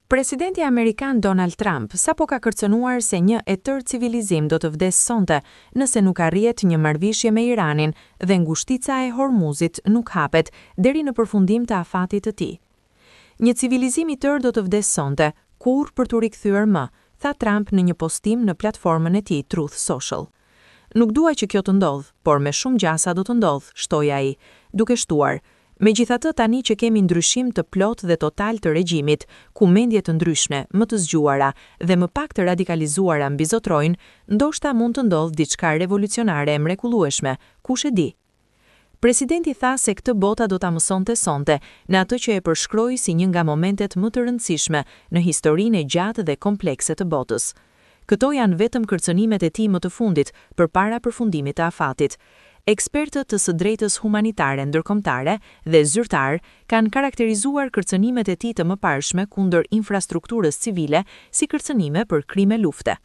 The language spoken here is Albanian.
Presidenti amerikan Donald Trump sapo ka kërcënuar se një e tërë civilizim do të vdesë sonte nëse nuk arrihet një marrëveshje me Iranin dhe ngushtica e Hormuzit nuk hapet deri në përfundim të afatit të tij. Një civilizim i tërë do të vdesë sonte, kurrë për t'u rikthyer më, tha Trump në një postim në platformën e tij Truth Social. Nuk dua që kjo të ndodhë, por me shumë gjasa do të ndodhë, shtoi ai, duke shtuar, Megjithatë, tani që kemi ndryshim të plotë dhe total të regjimit, ku mendje të ndryshme, më të zgjuara dhe më pak të radikalizuara mbizotërojnë, ndoshta mund të ndodhë diçka revolucionare e mrekullueshme, kush e di? Presidenti tha se këtë bota do ta mësonte sonte, në atë që e përshkroi si një nga momentet më të rëndësishme në historinë e gjatë dhe komplekse të botës. Këto janë vetëm kërcënimet e tij më të fundit përpara përfundimit të afatit. Ekspertë të së drejtës humanitare ndërkombëtare dhe zyrtarë kanë karakterizuar kërcënimet e tij të mëparshme kundër infrastrukturës civile si kërcënime për krime lufte.